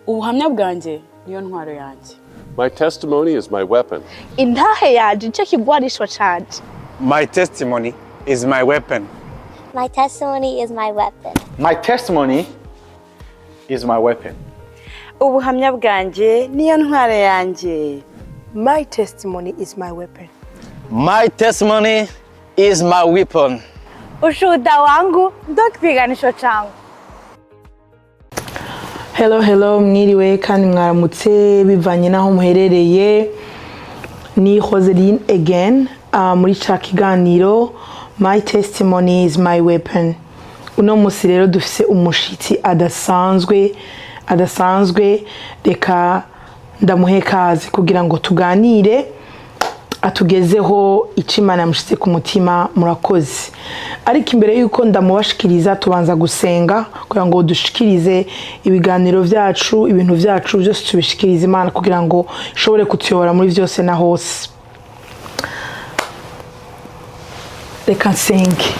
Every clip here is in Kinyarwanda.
Ubuhamya bwanjye niyo ntwaro yanjye. My testimony is my weapon. Intahe yanje nicyo kigwanisho canje. My testimony is my weapon. My testimony is my weapon. My testimony is my weapon. Ubuhamya bwanjye niyo ntwaro yanjye. My testimony is my weapon. My testimony is my weapon. Ushuhuda wangu ndo kipiganisho changu. Hello, hello, mwiriwe kandi mwaramutse bivanye n'aho muherereye. Ni Roseline again muri ca kiganiro My Testimony is My Weapon. Uno munsi rero dufise umushitsi adasanzwe adasanzwe. Reka ndamuhe kaze kugira ngo tuganire, atugezeho icyo Imana yamushyize ku mutima. Murakoze. Ariko imbere y'uko ndamubashikiriza, tubanza gusenga kugira ngo dushikirize ibiganiro byacu, ibintu byacu byose tubishikirize Imana kugira ngo ishobore kutuyobora muri byose na hose. Reka nsenge.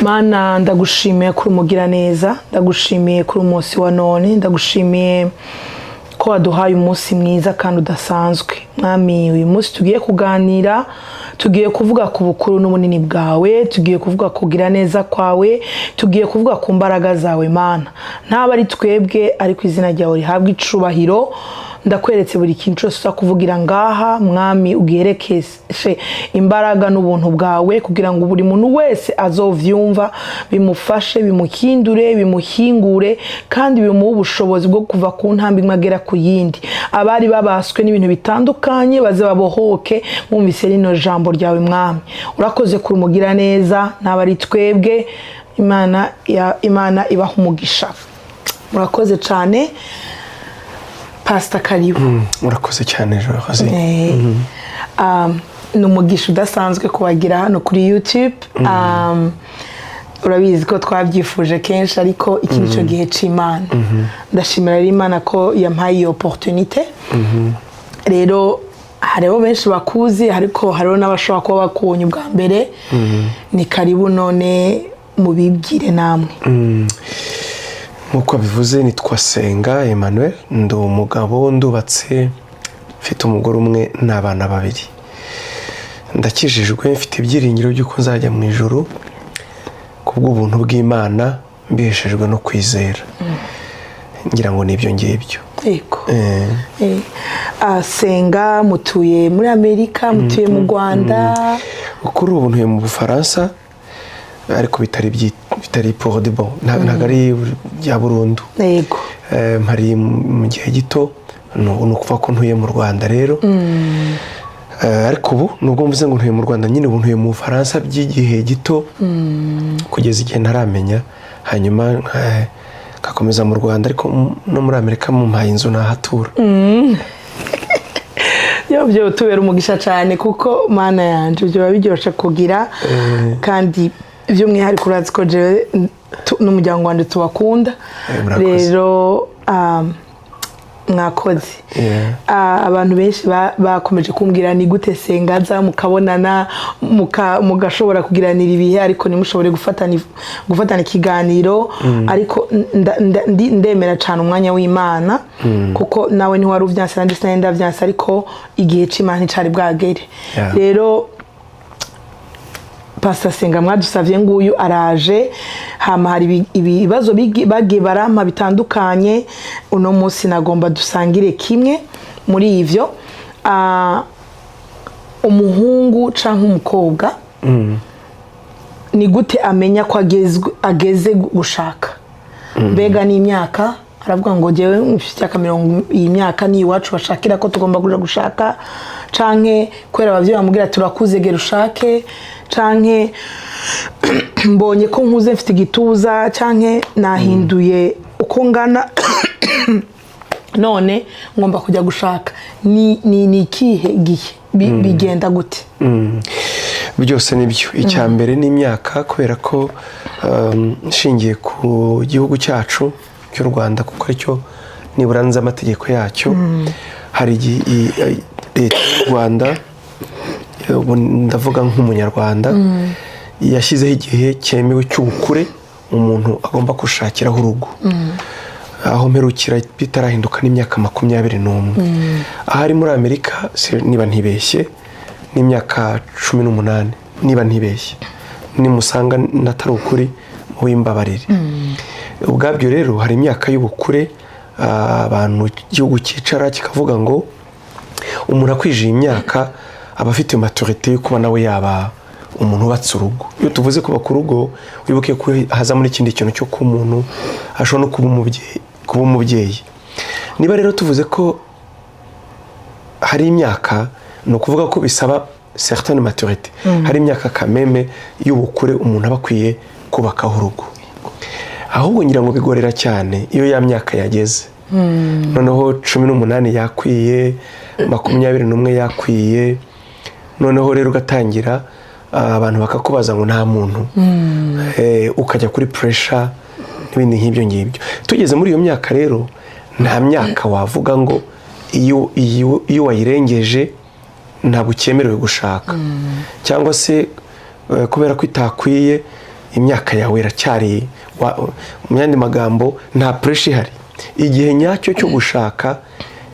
Mana, ndagushimiye kuri umugiraneza, ndagushimiye kuri umunsi wa none, ndagushimiye ko waduhaye umunsi mwiza kandi udasanzwe. Mwami, uyu munsi tugiye kuganira, tugiye kuvuga ku bukuru n'ubunini bwawe, tugiye kuvuga kugira neza kwawe, tugiye kuvuga ku mbaraga zawe. Mana, ntaba ari twebwe, ariko izina ryawe rihabwa icubahiro. Ndakweretse buri kintu cyose uza kuvugira ngaha. Mwami, ugiherekeshe imbaraga n'ubuntu bwawe kugira ngo buri muntu wese azovyumva bimufashe, bimuhindure, bimuhingure kandi bimuhe ubushobozi bwo kuva ku ntambwe imwe agera ku yindi. Abari babaswe n'ibintu bitandukanye baze babohoke bumvise rino jambo ryawe. Mwami, urakoze kurumugira neza, ntaba ari twebwe. Imana ya Imana ibaha umugisha. Murakoze cyane. Pasita, karibu. Murakoze cyane, Jose. Ni umugisha udasanzwe kubagira hano kuri YouTube. Urabizi ko twabyifuje kenshi, ariko iki ni cyo gihe cy'Imana. Ndashimira rero Imana ko yampaye iyo opportunité. Rero hariho benshi bakuzi, ariko hariho n'abashobora kuba bakubonye ubwa mbere. Ni karibu, none mubibwire namwe. Nk'uko bivuze, nitwa Senga Emmanuel, ndi umugabo, ndubatse, mfite umugore umwe n'abana babiri. Ndakijijwe, mfite ibyiringiro by'uko nzajya mu ijuru ku bw'ubuntu bw'Imana, mbiheshejwe no kwizera. Ngira ngo ni ibyo ngibyo. Yego. Senga, mutuye muri Amerika, mutuye mu Rwanda? Kuri ubu ntuye mu Bufaransa, ariko bitari pour de bon, ntabwo ari bya burundu. Mpari mu gihe gito, ni ukuvuga ko ntuye mu Rwanda rero. Ariko ubu nubwo mvuze ngo ntuye mu Rwanda nyine, ubu ntuye mu Bufaransa by'igihe gito kugeza igihe ntaramenya, hanyuma nkakomeza mu Rwanda. Ariko no muri Amerika mumpaye inzu nahatura. Yo, byo tubera umugisha cyane, kuko Mana yanjye, ibyo biba biryoshye kugira. Kandi by'umwihariko urazi ko jewe n'umuryango wanjye tubakunda. Murakoze. Rero mwakoze. Abantu benshi bakomeje kumbwira ni gute Sengaza mukabonana, mugashobora kugiranira ibihe, ariko ntimushobore gufatana ikiganiro. Ariko ndemera cyane umwanya w'Imana, kuko nawe ntiwari uvyanse, nanjye sinari ndavyanse, ariko igihe c'Imana nticari bwagere. Rero Pastor Senga mwadusavye nguyu araje. Hama hari ibibazo bagiye barampa bitandukanye. Uno munsi nagomba dusangire kimwe muri ivyo. Umuhungu canke umukobwa ni gute amenya ko ageze gushaka? Mbega n'imyaka, aravuga ngo njyewe mfite imyaka 50, iyi myaka ni iwacu bashakira ko tugomba kuja gushaka, canke kubera abavyeyi bamubwira turakuze, gera ushake, canke mbonye ko nkuze, mfite igituza, canke nahinduye uko ngana, none ngomba kujya gushaka? Ni ikihe gihe? Bigenda gute? Byose ni byo. Icya mbere ni imyaka, kubera ko nshingiye ku gihugu cyacu cy'u Rwanda, kuko aricyo nibura nzi amategeko yacyo, hari igihe Leta y'u Rwanda, ubu ndavuga nk'Umunyarwanda, yashyizeho igihe cyemewe cy'ubukure umuntu agomba gushakiraho urugo. Aho mperukira bitarahinduka n'imyaka 21. Ahari muri Amerika, niba ntibeshye, n'imyaka 18, niba ntibeshye. Nimusanga natari ukuri, muwimbabarire. Ubwabyo rero hari imyaka y'ubukure, abantu igihugu cyicara kikavuga ngo umuntu akwije iyi myaka aba afite maturité yo kuba nawe yaba umuntu ubatse urugo. Iyo tuvuze kubaka urugo, wibuke ko hazamo n'ikindi kintu cyo kuba umuntu ashobora no kuba umubyeyi, kuba umubyeyi. Niba rero tuvuze ko hari imyaka, ni ukuvuga ko bisaba certaine maturité. Hari imyaka kameme y'ubukure umuntu aba akwiye kubakaho urugo. Ahubwo ngira ngo bigorera cyane iyo ya myaka yageze, noneho 18 yakwiye, 21 yakwiye, noneho rero ugatangira, abantu bakakubaza ngo nta muntu. Ukajya kuri pressure n'ibindi nk'ibyo ngibyo. Tugeze muri iyo myaka rero, nta myaka wavuga ngo iyo wayirengeje ntabwo ucyemerewe gushaka, cyangwa se kubera ko itakwiye, imyaka yawe iracyari mu yandi magambo, nta pressure ihari. Igihe nyacyo cyo gushaka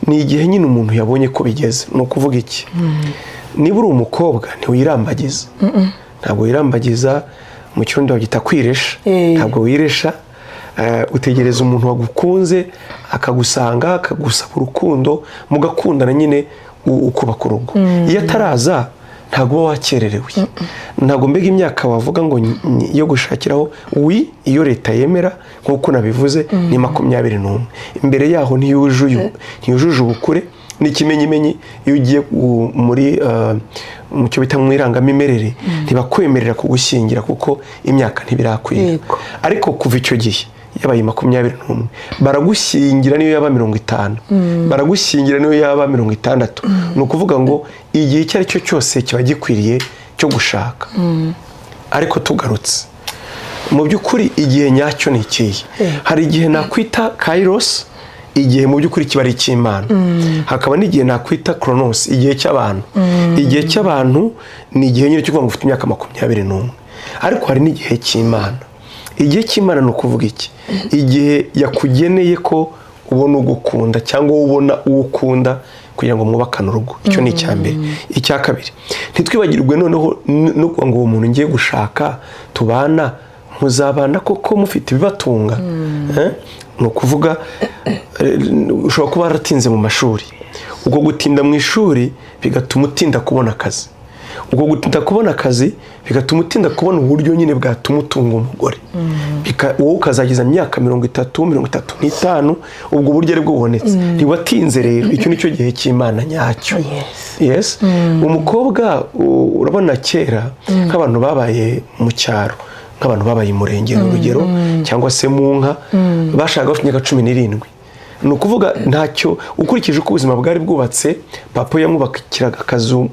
ni igihe nyine umuntu yabonye ko bigeze. Ni ukuvuga iki? Niba uri umukobwa, ntiwirambagiza, ntabwo wirambagiza. Mu Kirundi babyita kwiresha. Ntabwo wiresha. Utegereza umuntu wagukunze akagusanga, akagusaba urukundo, mugakundana nyine, ukubaka urugo. Iyo ataraza, ntabwo uba wakererewe. Ntabwo mbega imyaka wavuga ngo yo gushakiraho wi iyo leta yemera, nk'uko nabivuze, ni 21. Imbere yaho ntiyujuje ubukure. N'ikimenyimenyi, iyo ugiye muri mu cyo bita mu irangamimerere, ntibakwemerera kugushyingira kuko imyaka ntibirakwira. Ariko kuva icyo gihe yabaye 21, baragushyingira. Niyo yaba 50, baragushyingira. Niyo yaba 60. Ni ukuvuga ngo igihe icyo ari cyo cyose kiba gikwiriye cyo gushaka. Ariko tugarutse mu by'ukuri, igihe nyacyo ni ikihe? Hari igihe nakwita kairos, igihe mu by'ukuri kiba ari icy'Imana, hakaba n'igihe nakwita chronos, igihe cy'abantu. Igihe cy'abantu ni igihe nyine cyo kuvuga ngo ufite imyaka 21. Ariko hari n'igihe cy'Imana. Igihe cy'Imana ni ukuvuga iki? Igihe yakugeneye ko ubona ugukunda, cyangwa wowe ubona uwo ukunda, kugira ngo mwubakane urugo. Icyo ni icya mbere. Icya kabiri, ntitwibagirwe noneho no kuvuga ngo uwo muntu ngiye gushaka tubana, muzabana koko mufite ibibatunga? Eh? Ni ukuvuga ushobora kuba waratinze mu mashuri. Ubwo gutinda mu ishuri bigatuma utinda kubona akazi. Ubwo gutinda kubona akazi bigatuma utinda kubona uburyo nyine bwatuma utunga umugore. Wowe ukazageza imyaka 30, 35, ubwo buryo aribwo bubonetse. Ntiwatinze rero, icyo ni cyo gihe cy'Imana nyacyo. Yes. Umukobwa, urabona kera nk'abantu babaye mu cyaro, nk'abantu babaye umurenge ni urugero, cyangwa se mu nka, bashaka bafite imyaka 17. Ni ukuvuga ntacyo, ukurikije uko ubuzima bwari bwubatse, papa yamwubakiraga akazu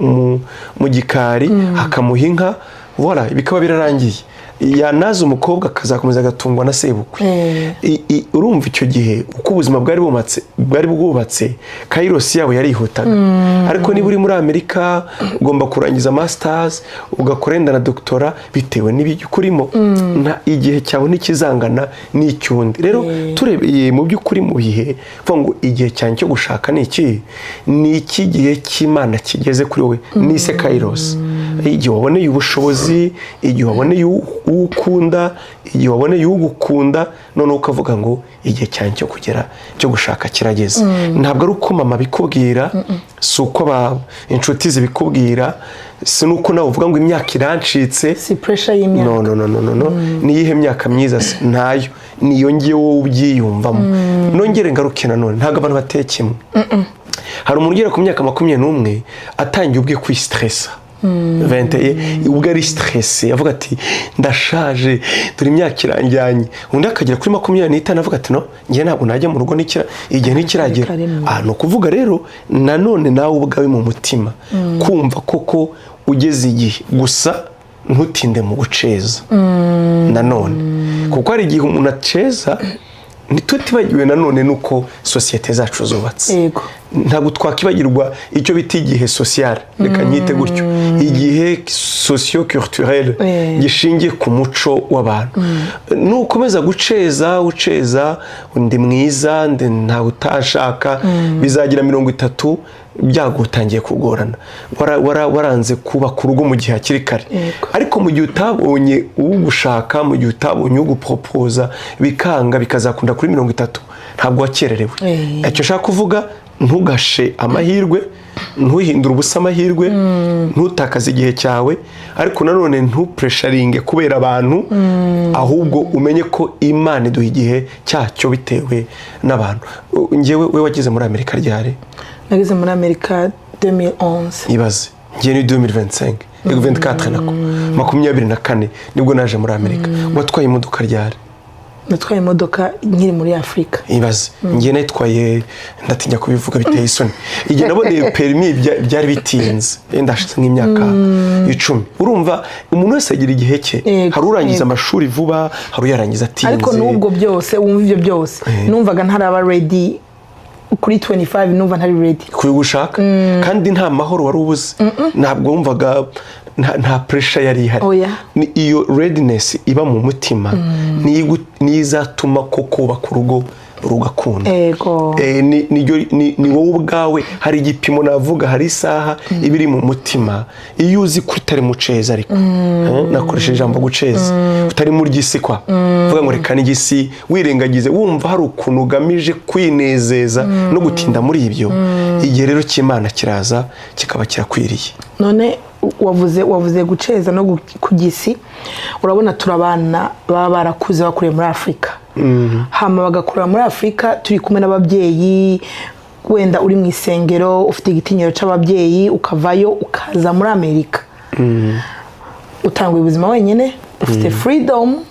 mu gikari, akamuha inka, voilà, bikaba birarangiye. Yanaza umukobwa akazakomeza agatungwa na sebukwe. Urumva icyo gihe uko ubuzima bwari bwubatse, kairos yabo yarihutaga. Ariko niba uri muri Amerika, ugomba kurangiza masters, ugakora wenda na doctorat, bitewe n'ibyo ukurimo. Nta igihe cyawe ntikizangana n'icyundi. Rero turebeye mu by'ukuri mu bihe, kuvuga ngo igihe cyanjye cyo gushaka ni iki, ni iki gihe cy'Imana kigeze kuri wowe, ni se kairos, igihe waboneye ubushobozi, igihe waboneye uwo ukunda, igihe waboneye ugukunda, noneho ukavuga ngo igihe cyanjye cyo kugera cyo gushaka kirageze. Ntabwo ari uko mama abikubwira, si uko inshuti zibikubwira, si n'uko nawe uvuga ngo imyaka irancitse. Si pressure y'imyaka. No, no, no, no, no, no. Ni iyihe myaka myiza se? Ntayo. Niyo ngiye wowe ubyiyumvamo. Nongere ngaruke nanone, ntabwo abantu bateye kimwe. Hari umuntu ugera ku myaka 21 atangiye ubwe kwistressa, 21 ubwo ari stressé, avuga ati ndashaje, dore imyaka iranjyanye. Undi akagera kuri 25 avuga ati no, njye ntabwo najya mu rugo, igihe ntikiragera. Karimo. Ah, ni ukuvuga rero nanone nawe ubwawe mu mutima kumva koko ugeze igihe. Gusa ntutinde mu guceza nanone, kuko hari igihe umuntu aceza. Ntitutibagiwe nanone nuko Sosiyete zacu zubatse, ntabwo twakibagirwa icyo bita igihe social, reka nyite gutyo, igihe socio culturel gishingiye ku muco w'abantu. Nukomeza guceza uceza, ndi mwiza, ndi ntawe utashaka, bizagira 30 byagutangiye kugorana. Waranze kubaka urugo mu gihe hakiri kare. Ariko mu gihe utabonye ugushaka, mu gihe utabonye uguporopoza, bikanga, bikazakunda kuri 30, ntabwo wakererewe. Icyo nshaka kuvuga, ntugashe amahirwe, ntuhindure ubusa amahirwe, ntutakaze igihe cyawe, ariko nanone ntupressuringe kubera abantu, ahubwo umenye ko Imana iduha igihe cyacyo bitewe n'abantu. Njyewe, we wageze muri Amerika ryari? Nageze muri Amerika 2011. Ibaze, ngiye ni 2025, yego, 24 nako, 24 nibwo naje muri Amerika. Watwaye imodoka ryari? Natwaye imodoka nkiri muri Afurika. Ibaze, ngiye nayitwaye, ndatinya kubivuga, biteye isoni, igihe naboneye permis byari bitinze, yenda hashize nk'imyaka 10. Urumva, umuntu wese agira igihe cye. Hari urangiza amashuri vuba, hari uyarangiza atinze. Ariko n'ubwo byose, wumva ibyo byose, numvaga ntaraba ready kuri 25, numva ntari ready. Kubigushaka, kandi nta mahoro wari ubuze, ntabwo wumvaga nta pressure yari ihari. Oya. Ni iyo readiness iba mu mutima niyo izatuma ko kubaka urugo rugakunda. Ni wowe ubwawe. Hari igipimo navuga, hari isaha iba iri mu mutima, iyo uzi ko utari muceza, ariko nakoresheje ijambo guceza, utari mu ry'isi, kwa vuga ngo reka n'igisi wirengagize, wumva hari ukuntu ugamije kwinezeza no gutinda muri ibyo. Igihe rero cy'Imana kiraza kikaba kirakwiriye. None wavuze guceza no ku gisi. Urabona, turabana baba barakuze, bakuriye muri Afurika, hama bagakurira muri Afurika turi kumwe n'ababyeyi, wenda uri mu isengero, ufite igitinyiro cy'ababyeyi, ukavayo ukaza muri Amerika, utanga ubuzima wenyine, ufite freedom,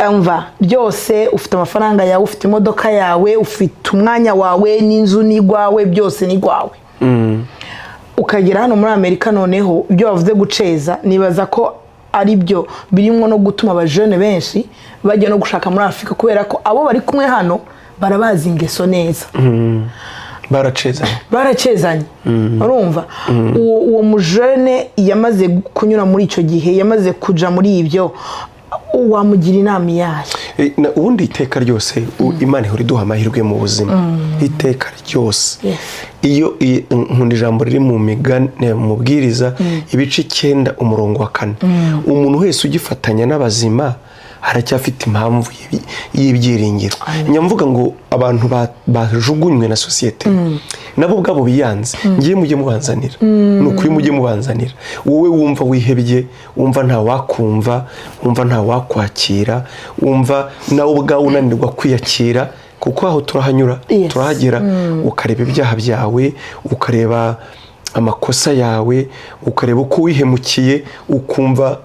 umva byose, ufite amafaranga yawe, ufite imodoka yawe, ufite umwanya wawe, n'inzu n'igwawe, byose n'igwawe. Ukagera hano muri Amerika, noneho ibyo bavuze guceza, nibaza ko ari byo birimo no gutuma abajene benshi bajya no gushaka muri Afurika, kubera ko abo bari kumwe hano barabazi ingeso neza. Baracezanye. Baracezanye. Urumva, uwo mujene yamaze kunyura muri icyo gihe, yamaze kuja muri ibyo, wamugira inama iyahe? Ubundi iteka ryose Imana ihora iduha amahirwe mu buzima, iteka ryose. Iyo nkunda ijambo riri mu Migani, mu Mubwiriza, ibice 9, umurongo wa 4: "Umuntu wese ugifatanya n'abazima aracyafite impamvu y'ibyiringiro." Nyamvuga ngo abantu bajugunywe na sosiyete, nabo ubwabo biyanze, ngiye mujye mubanzanira, ni ukuri mujye mubanzanira. Wowe wumva wihebye, wumva nta wakumva, wumva nta wakwakira, wumva nawe ubwawe unanirwa kwiyakira, kuko aho turahanyura, turahagera, ukareba ibyaha byawe, ukareba amakosa yawe, ukareba uko wihemukiye, ukumva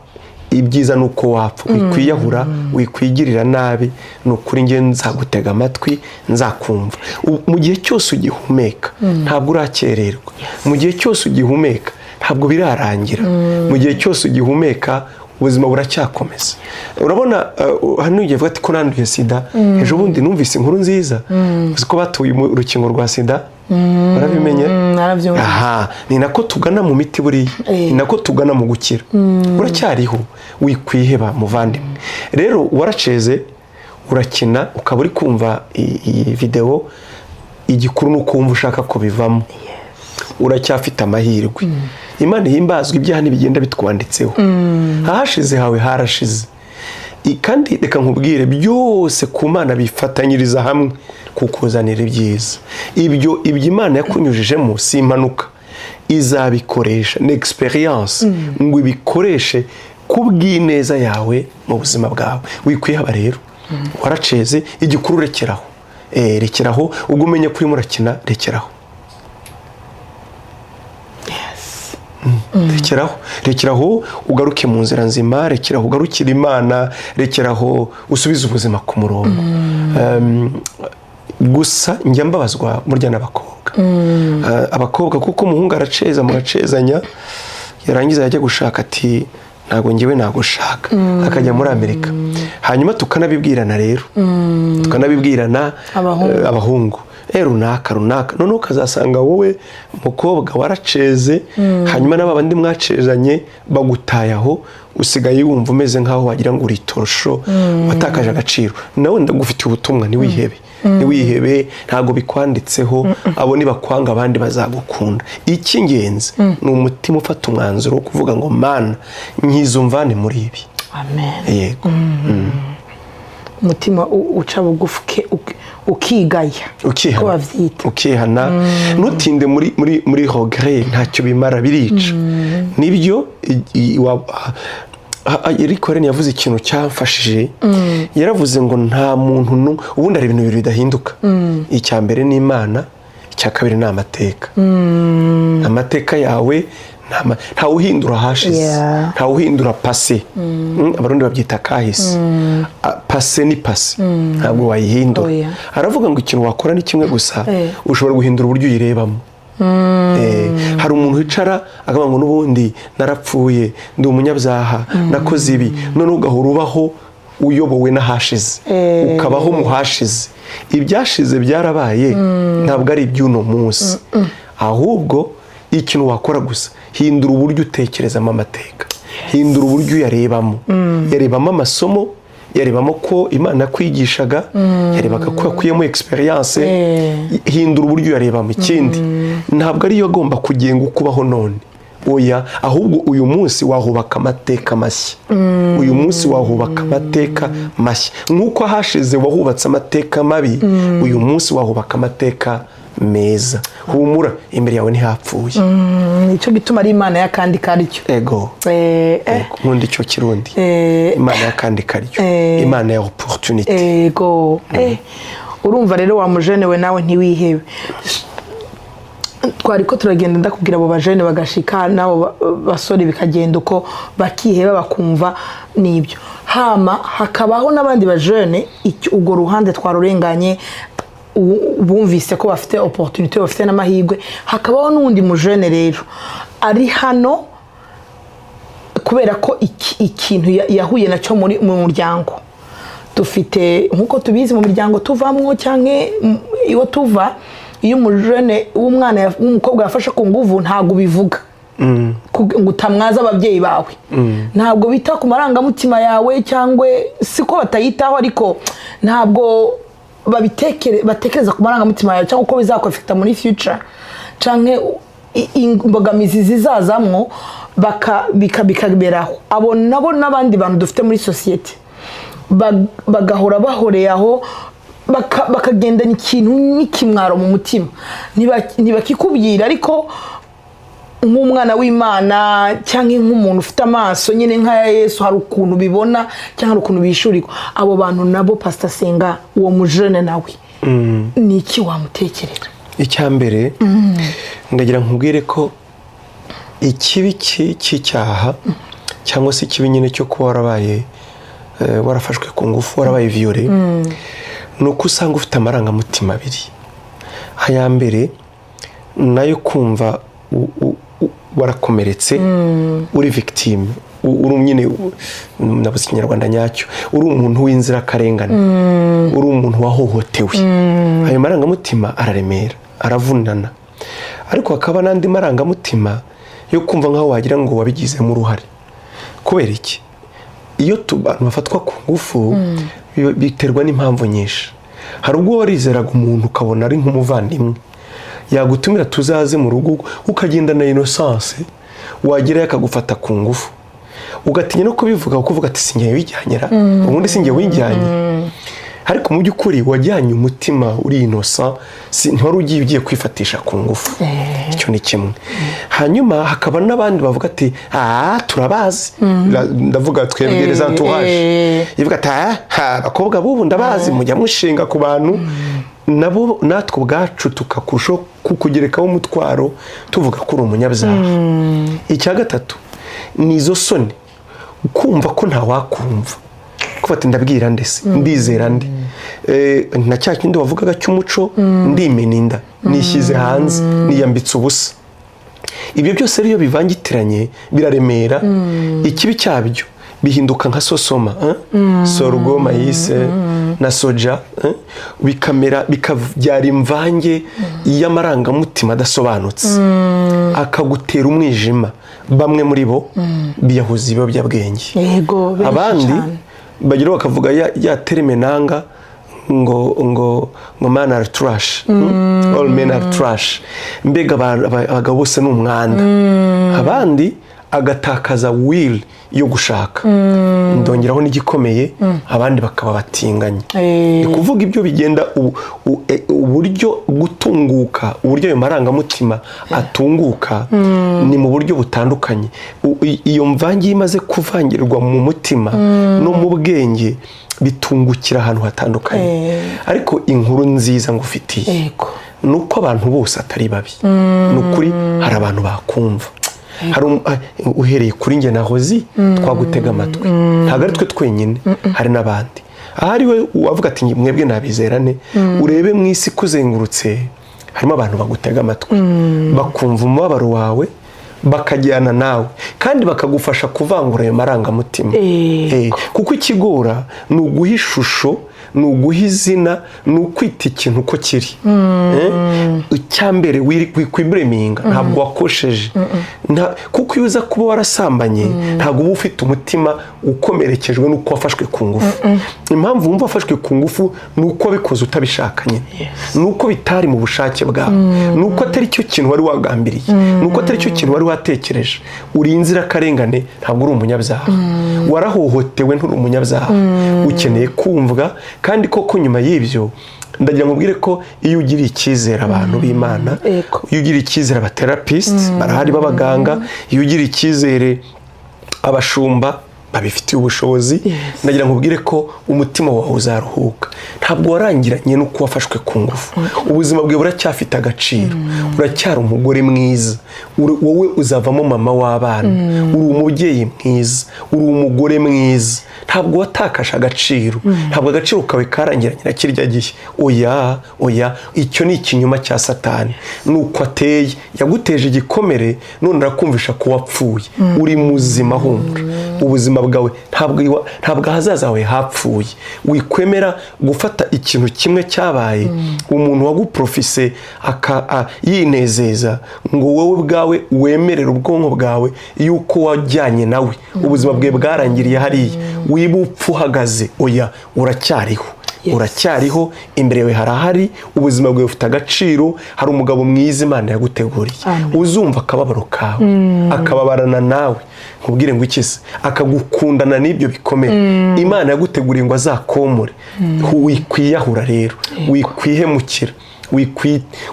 ibyiza ni uko wapfa, wikwiyahura, wikwigirira nabi, ni ukuri njye nzagutega amatwi, nzakumva. Mu gihe cyose ugihumeka ntabwo urakererwa, mu gihe cyose ugihumeka ntabwo birarangira, mu gihe cyose ugihumeka ubuzima buracyakomeza. Urabona, hano ugiye vuga ati ko nanduye sida, ejo bundi numvise inkuru nziza. Uzi ko batuye urukingo rwa sida? Warabimenye? Narabyumvise. Aha ni nako tugana mu miti buriya, ni nako tugana mu gukira. Uracyariho, wikwiheba muvandimwe. Rero waraceze, urakina, ukaba uri kumva iyi videwo, igikuru ni uko wumva ushaka kubivamo, uracyafite amahirwe. Imana ihimbazwa, ibyaha ntibigenda bitwanditseho, ahashize hawe harashize. Kandi reka nkubwire, byose ku Mana bifatanyiriza hamwe kukuzanira ibyiza. Ibyo Imana yakunyujijemo si impanuka, izabikoresha, ni experience ngo ibikoreshe ku bw'ineza yawe mu buzima bwawe. Wikwihaba rero, waraceze, igikuru rekeraho. Rekeraho, ubwo umenye ko urimo urakina, rekeraho. Rekeraho, rekeraho ugaruke mu nzira nzima, rekeraho ugarukire Imana, rekeraho usubize ubuzima ku murongo. Gusa njya mbabazwa burya n'abakobwa. Abakobwa, kuko umuhungu araceza, mugacezanya, yarangiza yajya gushaka ati ntabwo ngewe nagushaka, akajya muri Amerika. Hanyuma tukanabibwirana rero, tukanabibwirana. Abahungu. Abahungu. Runaka runaka, noneho ukazasanga wowe mukobwa waraceze, hanyuma n'aba bandi mwacezanye bagutaye aho, usigaye wumva umeze nk'aho wagira ngo uri itorosho, watakaje agaciro. Nawe ndagufitiye ubutumwa: ntiwihebe, ntiwihebe, ntabwo bikwanditseho. Abo nibakwanga, abandi bazagukunda. Icy'ingenzi ni umutima ufata umwanzuro wo kuvuga ngo: "Mana, nkiza, umvane muri ibi." Amen. Yego. Umutima uca bugufi, ukigaya. Ukihana. Ko bavyita. Ukihana, ntutinde muri regret, ntacyo bimara, birica. Nibyo. Eric Warren yavuze ikintu cyamfashije. Yaravuze ngo nta muntu ubundi hari ibintu bibiri bidahinduka: icya mbere ni Imana, icya kabiri ni amateka. Amateka yawe ntawuhindura ahashize, ntawuhindura passé. Abarundi babyita kahise. Passé ni passé, ntabwo wayihindura. Oya. Aravuga ngo ikintu wakora ni kimwe gusa: ushobora guhindura uburyo uyirebamo. Hari umuntu wicara akavuga ngo: "N'ubundi narapfuye, ndi umunyabyaha, nakoze ibi." Noneho ugahora ubaho uyobowe n'ahashize, ukabaho mu hashize. Ibyashize byarabaye, ntabwo ari iby'uno munsi. Ahubwo ikintu wakora gusa, hindura uburyo utekerezamo amateka, hindura uburyo uyarebamo. Yarebamo amasomo, yarebamo ko Imana yakwigishaga, yarebaga ko yakuyemo experience. Hindura uburyo uyarebamo. Ikindi, ntabwo ariyo agomba kugenga uko ubaho none, oya. Ahubwo uyu munsi wahubaka amateka mashya, uyu munsi wahubaka amateka mashya. Nk'uko ahashize wahubatse amateka mabi, uyu munsi wahubaka amateka meza. Humura, imbere yawe ntihapfuye. Nicyo gituma ari Imana y'akandi karyo. Ego. Ego, nkunda icyo Kirundi. Imana y'akandi karyo, Imana ya opportunity. Ego. Urumva rero, wa mujene we, nawe ntiwihebe. Twari ko turagenda, ndakubwira abo bajene bagashika n'abo basore bikagenda uko, bakiheba, bakumva nibyo. Hama hakabaho n'abandi bajene, urwo ruhande twarurenganye, bumvise ko bafite opportunité, bafite n'amahirwe. Hakabaho n'uwundi mujene rero ari hano kubera ko ikintu yahuye nacyo muri mu muryango dufite. Nk'uko tubizi, mu miryango tuvamwo cyangwa iyo tuva, iyo umujene w'umwana w'umukobwa yafashe ku nguvu, ntabwo ubivuga ngo utamwaza ababyeyi bawe. Ntabwo bita ku marangamutima yawe, cyangwa si ko batayitaho, ariko ntabwo batekereza ku marangamutima yawe cyangwa uko bizakwafekita muri future, cyangwa imbogamizi zizazamwo, bikaberaho. Abo nabo n'abandi bantu dufite muri sosiyete bagahora bahoreye aho, bakagendana ikintu n'ikimwaro mu mutima. Ntibakikubwira, ariko nk'umwana w'Imana cyangwa nk'umuntu ufite amaso nyine nk'aya Yesu, hari ukuntu bibona cyangwa hari ukuntu bishyurirwa. Abo bantu nabo, Pasita Senga, uwo mujene nawe ni iki wamutekerera? Icya mbere, ndagira nkubwire ko ikibi cy'icyaha, cyangwa se ikibi nyine cyo kuba warabaye warafashwe ku ngufu, warabaye violé, ni uko usanga ufite amarangamutima abiri. Aya mbere nayo kumva warakomeretse, uri victime, uri nyine nabuze Ikinyarwanda nyacyo, uri umuntu w'inzirakarengane, uri umuntu wahohotewe. Ayo marangamutima araremera, aravunana. Ariko hakaba n'andi marangamutima yo kumva nk'aho wagira ngo wabigizemo uruhare. Kubera iki? Iyo abantu bafatwa ku ngufu, biterwa n'impamvu nyinshi. Hari ubwo warizeraga umuntu, ukabona ari nk'umuvandimwe, yagutumira tuzaze mu rugo, ukagenda na innocence, wagerayo akagufata ku ngufu, ugatinya no kubivuga, kuko uvuga ati: "Sinjye wijyanyera, ubundi sinjye wijyanye." Ariko mu by'ukuri wajyanye umutima uri innocent, si ntiwari ugiye kwifatisha ku ngufu. Icyo ni kimwe. Hanyuma hakaba n'abandi bavuga ati: "Ah, turabazi." Ndavuga twebwe les entourage, ivuga ati: "Ah ha, abakobwa b'ubu ndabazi, mujya mushinga ku bantu." Nabo natwe ubwacu tukakurushaho kukugerekaho umutwaro, tuvuga ko uri umunyabyaha. Icya gatatu ni izo soni, kumva ko ntawakumva, kuba ati: "Ndabwira ndese, ndizera ndi?" Na cya kindi wavugaga cy'umuco, ndimena inda, nishyize hanze, niyambitse ubusa. Ibyo byose rero iyo bivangitiranye biraremera. Ikibi cyabyo bihinduka nka sosoma, eh? Sorgho, maïs, Na soja, bikamera bikabyara imvange y'amarangamutima adasobanutse, akagutera umwijima. Bamwe muri bo biyahuza ibiyobyabwenge. Yego, benshi Abandi cyane. bagira bakavuga ya terme nanga ngo "Man are trash, All men are trash." Mbega abagabo bose ni umwanda. Abandi agatakaza will yo gushaka. Ndongeraho n'igikomeye, abandi bakaba batinganye. Ni kuvuga ibyo bigenda uburyo gutunguka, uburyo ayo marangamutima atunguka ni mu buryo butandukanye. Iyo mvange iyo imaze kuvangirwa mu mutima no mu bwenge, bitungukira ahantu hatandukanye. Ariko inkuru nziza ngufitiye ni uko abantu bose atari babi. Ni ukuri, hari abantu bakumva. Hari uhereye kuri njye na Hozi twagutega amatwi. Ntabwo ari twe twenyine, hari n'abandi. Ahari we wavuga ati: "Mwebwe nabizerane." Urebe mu isi ikuzengurutse, harimo abantu bagutega amatwi, bakumva umubabaro wawe, bakajyana nawe kandi bakagufasha kuvangura ayo marangamutima. Kuko ikigora ni uguha ishusho, ni uguha izina, ni ukwita ikintu uko kiri. Icyambere, wikwiblaminga, ntabwo wakosheje. Kuko iyo uza kuba warasambanye, ntabwo uba ufite umutima ukomerekejwe n'uko wafashwe ku ngufu. Impamvu wumva wafashwe ku ngufu ni uko wabikoze utabishaka nyine, ni uko bitari mu bushake bwawe, ni uko atari cyo kintu wari wagambiriye, ni uko atari cyo kintu wari watekereje. Uri inzirakarengane, ntabwo uri umunyabyaha. Warahohotewe, nturi umunyabyaha. Ukeneye kumvwa. Kandi koko nyuma y'ibyo, ndagira ngo ubwire ko iyo ugiriye icyizere abantu b'Imana, iyo ugiriye icyizere abatherapist barahari b'abaganga, iyo ugiriye icyizere abashumba babifitiye ubushobozi, ndagira ngo ubwire ko umutima wawe uzaruhuka. Ntabwo warangiranye n'uko wafashwe ku ngufu. Ubuzima bwawe buracyafite agaciro. Uracyari umugore mwiza. Wowe uzavamo mama w'abana. Uri umubyeyi mwiza, uri umugore mwiza. Ntabwo watakaje agaciro, ntabwo agaciro kawe karangiranye na kirya gihe. Oya, oya, icyo ni ikinyoma cya Satani. Ni uko ateye, yaguteje igikomere none arakumvisha ko wapfuye. Uri muzima, humura. Ubuzima bwawe ntabwo ahazaza hawe hapfuye. Wikwemera gufata ikintu kimwe cyabaye, umuntu waguprofise yinezeza, ngo wowe ubwawe wemerere ubwonko bwawe yuko wajyanye nawe, ubuzima bwawe bwarangiriye hariya. Wiba upfa uhagaze. Oya, uracyariho, uracyariho, imbere yawe harahari, ubuzima bwawe bufite agaciro. Hari umugabo mwiza Imana yaguteguriye, uzumva akababaro kawe, akababarana nawe. Nkubwire ngo iki se, akagukundana n'ibyo bikomere Imana yaguteguriye ngo azakomore. Wikwiyahura rero, wikwihemukira,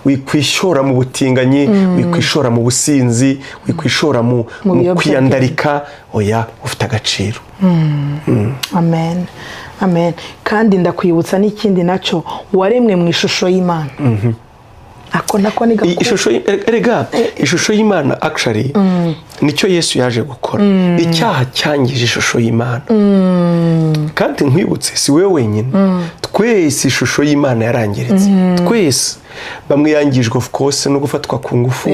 wikwishora mu butinganyi, wikwishora mu businzi, wikwishora mu Mu mu biyobyabwenge. kwiyandarika. Oya, ufite agaciro. Amen, amen. Kandi ndakwibutsa n'ikindi nacyo: waremwe mu ishusho y'Imana. Ako nako ni gakuru. Ishusho erega ishusho y'Imana actually nicyo Yesu yaje gukora. Icyaha cyangije ishusho y'Imana. Kandi nkwibutse, si wowe wenyine, twese ishusho y'Imana yarangiritse, twese. Bamwe yangijwe, of course, no gufatwa ku ngufu,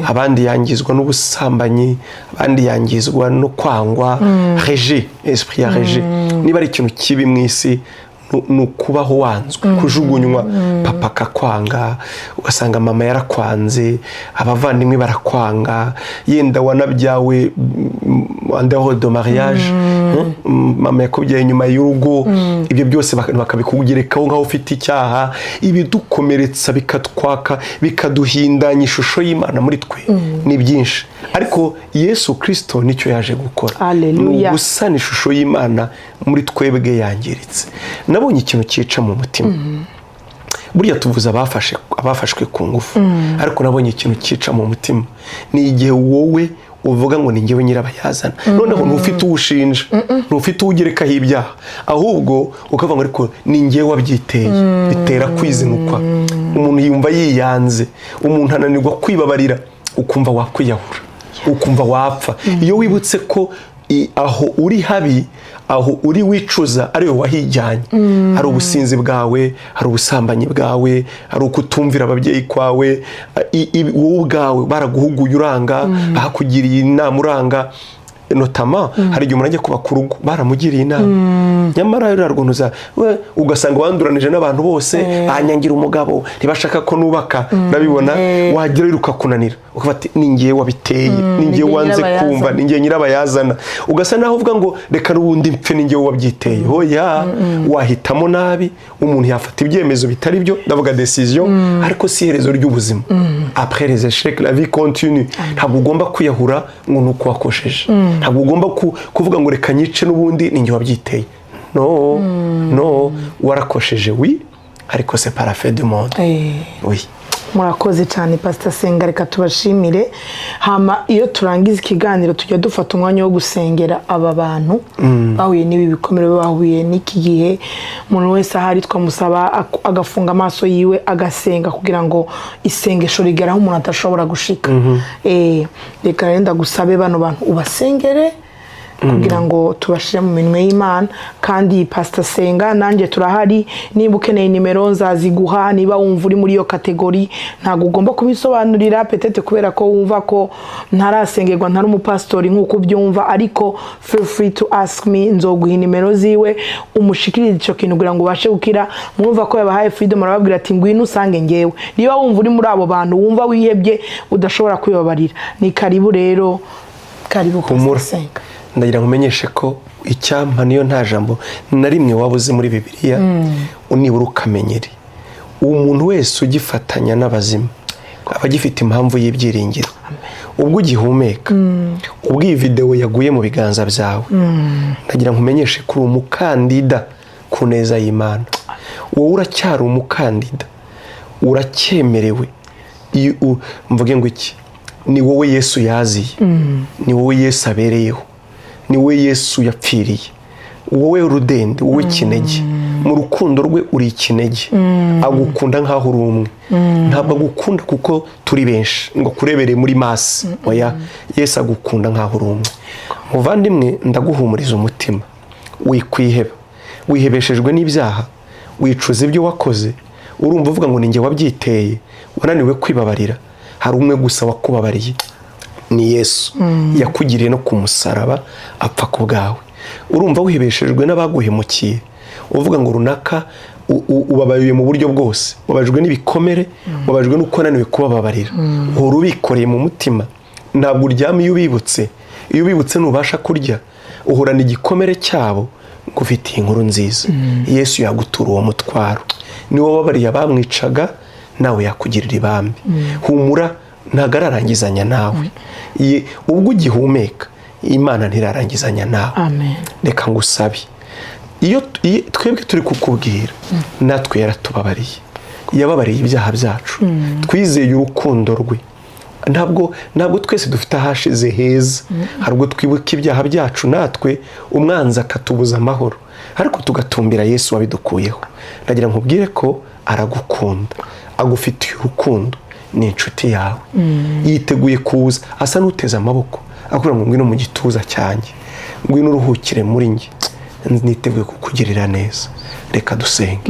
abandi yangizwa n'ubusambanyi, abandi yangizwa no kwangwa, rejet, esprit ya rejet. Niba ari ikintu kibi mu isi, ni ukubaho wanzwe, kujugunywa, papa akakwanga, ugasanga mama yarakwanze, abavandimwe barakwanga, yenda wanabyawe en dehors de mariage, mama yakubyaye nyuma y'urugo. Ibyo byose bakabikugerekaho nk'aho ufite icyaha. Ibidukomeretsa, bikatwaka, bikaduhindanya ishusho y'Imana muri twe ni byinshi. Ariko Yesu Kirisito nicyo yaje gukora, ni Hallelujah. ugusana ishusho y'Imana muri twebwe yangiritse. Nabonye ikintu cyica mu mutima. Burya tuvuze abafashwe ku ngufu, ariko nabonye ikintu cyica mu mutima ni igihe wowe uvuga ngo ni njyewe nyirabayazana. Noneho ntufite uwo ushinja, ntufite uwo ugerekaho ibyaha, ahubwo ukavuga ngo ariko ni njyewe wabyiteye. Bitera kwizinukwa, umuntu yumva yiyanze, umuntu ananirwa kwibabarira, ukumva wakwiyahura, ukumva wapfa. Iyo wibutse ko aho uri habi, aho uri wicuza, ari wowe wahijyanye, hari ubusinzi bwawe, hari ubusambanyi bwawe, hari ukutumvira ababyeyi kwawe, wowe ubwawe baraguhuguye uranga, bakugiriye inama uranga. Notamment hari igihe umuntu ajya kubaka urugo baramugiriye inama, nyamara ruriya rwuntu ugasanga wanduranije n'abantu bose, banyangira umugabo, ntibashaka ko nubaka. Urabibona, wagera rukakunanira, ukavuga ati: "Ni ngewe wabiteye, ni ngewe Ni wanze nyirabayazana. kumva, ni ngewe nyirabayazana." Ugasa naho uvuga ngo: "Reka n'ubundi mpfe, ni ngewe wabyiteye." Hoya, wahitamo nabi, umuntu yafata ibyemezo bitari byo, ndavuga décision, ariko si iherezo ry'ubuzima. Après les échecs, la vie continue. Ntabwo ugomba kwiyahura ngo ni uko wakosheje. Ntabwo ugomba kuvuga ngo: "Reka nyice, n'ubundi ni ngewe wabyiteye." No, no, warakosheje, oui, ariko c'est pas la fin du monde. Oui. Murakoze cyane, Pasita Senga. Reka tubashimire. Hama iyo turangiza ikiganiro, tujya dufata umwanya wo gusengera aba bantu bahuye n'ibi bikomere, bahuye n'iki gihe. Umuntu wese ahari twamusaba agafunga amaso yiwe, agasenga, kugira ngo isengesho rigere aho umuntu adashobora gushika. Reka rero ndagusabe, bano bantu ubasengere kugira ngo tubashyire mu minwe y'Imana. Kandi Pasita Senga, nanjye turahari, niba ukeneye nimero nzaziguha. Niba wumva uri muri iyo catégorie, ntabwo ugomba kubisobanurira, peut-être kubera ko wumva ko ntarasengerwa, ntari umupasitori nk'uko ubyumva, ariko feel free to ask me, nzoguha nimero ziwe, umushikirize icyo kintu kugira ngo ubashe gukira. Mwumva ko yabahaye freedom, arababwira ati: "Ngwino usange ngewe." Niba wumva uri muri abo bantu, wumva wihebye, udashobora kwibabarira, ni karibu rero, karibu, Pastor Humura. Senga. Ndagira ngo umenyeshe ko icyampa niyo nta jambo na rimwe waba uzi muri Bibiliya, nibura ukamenyere uwo muntu wese ugifatanya n'abazima aba agifite impamvu y'ibyiringiro. Ubwo ugihumeka, ubwo iyi videwo yaguye mu biganza byawe, ndagira ngo umenyeshe ko uri umukandida ku neza y'Imana. Wowe uracyari umukandida, uracyemerewe. Mvuge ngo iki? Ni wowe Yesu yaziye, ni wowe Yesu abereyeho, ni wowe Yesu yapfiriye, wowe rudende, wowe kinege. Mu rukundo rwe uri ikinege. Agukunda nk'aho uri umwe. Ntabwo agukunda kuko turi benshi ngo kurebere muri masse. Oya, Yesu agukunda nk'aho uri umwe. Muvandimwe, ndaguhumuriza umutima, wikwiheba. Wihebeshejwe n'ibyaha, wicuza ibyo wakoze, urumva uvuga ngo: "Ni njye wabyiteye." Wananiwe kwibabarira. Hari umwe gusa wakubabariye, ni Yesu, yakugiriye no ku musaraba apfa ku bwawe. Urumva wihebeshejwe n'abaguhemukiye, uvuga ngo runaka, ubabariye mu buryo bwose, ubabajwe n'ibikomere, ubabajwe n'uko wananiwe kubababarira, uhora ubikoreye mu mutima, ntabwo uryama iyo ubibutse, iyo ubibutse ntubasha kurya, uhorana igikomere cyabo. Ngufitiye inkuru nziza: Yesu yagutura uwo mutwaro. Niwe wababariye abamwicaga, nawe yakugirira ibambe. Humura, ntabwo ararangizanya nawe. Ubwo ugihumeka, Imana ntirarangizanya nawe. Amen. Reka ngusabe, iyo twebwe turi kukubwira, natwe yaratubabariye, yababariye ibyaha byacu, twizeye urukundo rwe. Ntabwo twese dufite ahashize heza. Hari ubwo twibuka ibyaha byacu natwe, umwanzi akatubuza amahoro, ariko tugatumbira Yesu wabidukuyeho. Ndagira nkubwire ko aragukunda, agufitiye urukundo, ni inshuti yawe, yiteguye kuza asa n'uteze amaboko akubwira ngo: "Ngwino mu gituza cyanjye, ngwino uruhukire muri njye, niteguye kukugirira neza." Reka dusenge.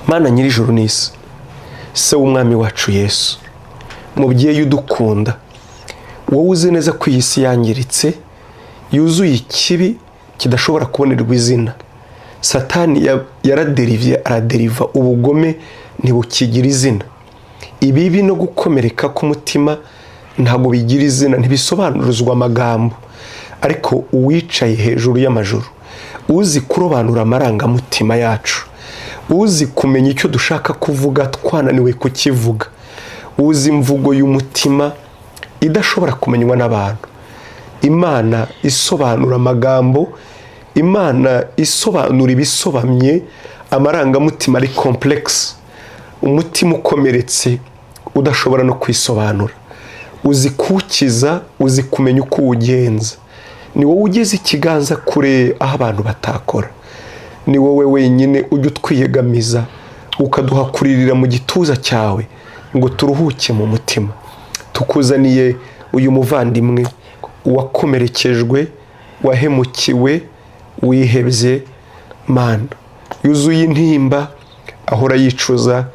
Mana nyir'ijuru n'isi, Se w'Umwami wacu Yesu, mubyeyi udukunda, wowe uzi neza ko iyi si yangiritse, yuzuye ikibi kidashobora kubonerwa izina. Satani yaraderiviye, araderiva, ubugome ntibukigira izina. Ibibi no gukomereka k'umutima ntabwo bigira izina, ntibisobanuruzwa amagambo. Ariko uwicaye hejuru y'amajuru, uzi kurobanura amarangamutima yacu, uzi kumenya icyo dushaka kuvuga twananiwe kukivuga, uzi imvugo y'umutima idashobora kumenywa n'abantu, Imana isobanura amagambo, Imana isobanura ibisobamye, amarangamutima ari complexe, umutima ukomeretse udashobora no kwisobanura, uzi kuwukiza, uzi kumenya uko uwugenza. Ni wowe ugeze ikiganza kure aho abantu batakora. Ni wowe wenyine ujya utwiyegamiza, ukaduha kuririra mu gituza cyawe ngo turuhuke mu mutima. Tukuzaniye uyu muvandimwe wakomerekejwe, wahemukiwe, wihebye, Mana, yuzuye intimba, ahora yicuza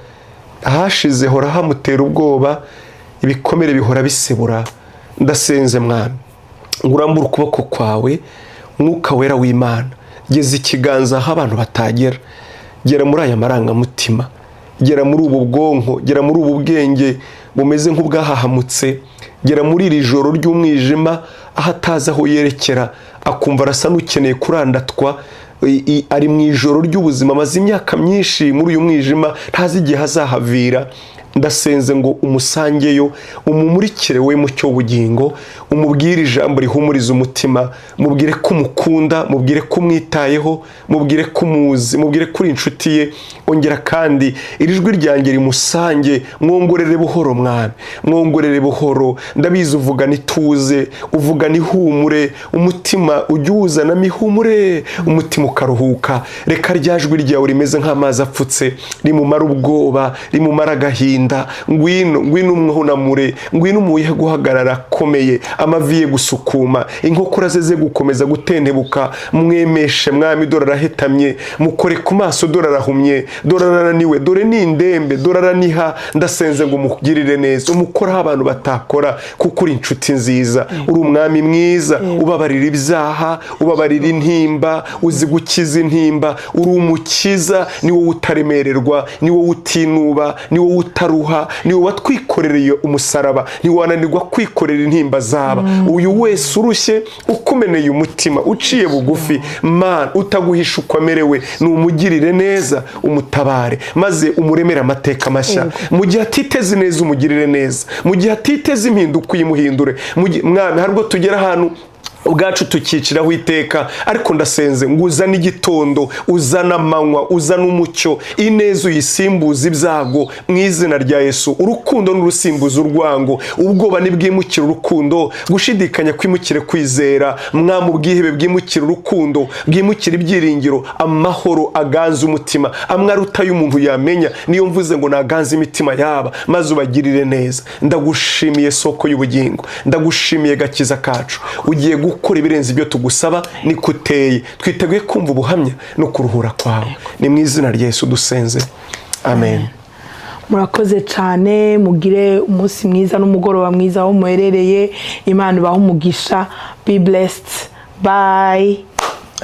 ahashize, hora hamutera ubwoba, ibikomere bihora bisebura. Ndasenze, Mwami. Ngo urambure ukuboko kwawe, Mwuka Wera w'Imana. Geza ikiganza aho abantu batagera. Gera muri aya marangamutima, gera muri ubu bwonko, gera muri ubu bwenge bumeze nk'ubwahahamutse. Gera muri iri joro ry'umwijima, aho atazi aho yerekera, akumva arasa n'ukeneye kurandatwa. Ari mu ijoro ry'ubuzima, amaze imyaka myinshi muri uyu mwijima, ntazi igihe azahavira. Ndasenze ngo umusangeyo, umumurikire we mucyo w'ubugingo, umubwire ijambo rihumuriza umutima, mubwire ko umukunda, mubwire ko umwitayeho, mubwire ko umuzi, mubwire ko uri inshuti ye. Ongera kandi iri jwi ryanjye rimusange. Mwongorere buhoro, Mwami, mwongorere buhoro. Ndabizi uvugana ituze, uvugana ihumure. Umutima ujya uwuzanamo ihumure, umutima ukaruhuka. Reka rya jwi ryawe rimeze nk'amazi apfutse rimumara ubwoba, rimumara agahinda. Ngwino, ngwino umwunamure, ngwino umuhe guhagarara akomeye, amavi ye gusukuma, inkokora ze ze gukomeza gutentebuka. Mwemeshe, Mwami, dore arahetamye. Mukore ku maso, dore arahumye, dore arananiwe, dore ni indembe, dore araniha. Ndasenze ngo umugirire neza, umukoraho abantu batakora, kuko uri inshuti nziza, uri umwami mwiza, ubabarira ibyaha, ubabarira intimba, uzi gukiza intimba. Uri umukiza, ni wowe utaremererwa, ni wowe utinuba, ni wowe utaruha, ni wowe watwikorereye umusaraba. Ntiwananirwa kwikorera intimba zaba uyu wese urushye, ukumeneye umutima, uciye bugufi. Mana, utaguhisha uko amerewe, numugirire neza, umutabare, maze umuremere amateka mashya. Mu gihe atiteze neza, umugirire neza. Mu gihe atiteze impinduka, uyimuhindure. Mwami, hari ubwo tugera ahantu ubwacu tukiciraho iteka, ariko ndasenze ngo uzane igitondo, uzane amanywa, uzane umucyo, ineza uyisimbuza ibyago mu izina rya Yesu. Urukundo n'urusimbuza urwango, ubwoba nibwimukire urukundo, gushidikanya kwimukire kwizera. Mwami, ubwihebe bwimukire urukundo, bwimukire ibyiringiro, amahoro aganze umutima, amwe aruta y'umuntu yamenya. Niyo mvuze ngo naganze imitima yaba, maze ubagirire neza. Ndagushimiye, soko y'ubugingo, ndagushimiye, gakiza kacu. Ugiye gukora ibirenze ibyo tugusaba, niko uteye. Twiteguye kumva ubuhamya no kuruhura kwawe. Ni mu izina rya Yesu dusenze, amen. Murakoze cyane. Mugire umunsi mwiza n'umugoroba mwiza aho muherereye. Imana ibahe umugisha. Be blessed, bye.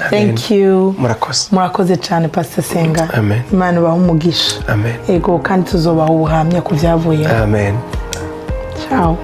Thank you. Murakoze. Murakoze cyane, Pastor Senga. Amen. Imana ibahe umugisha. Amen. Ego, kandi tuzobaha ubuhamya ku byavuye. Amen. Ciao.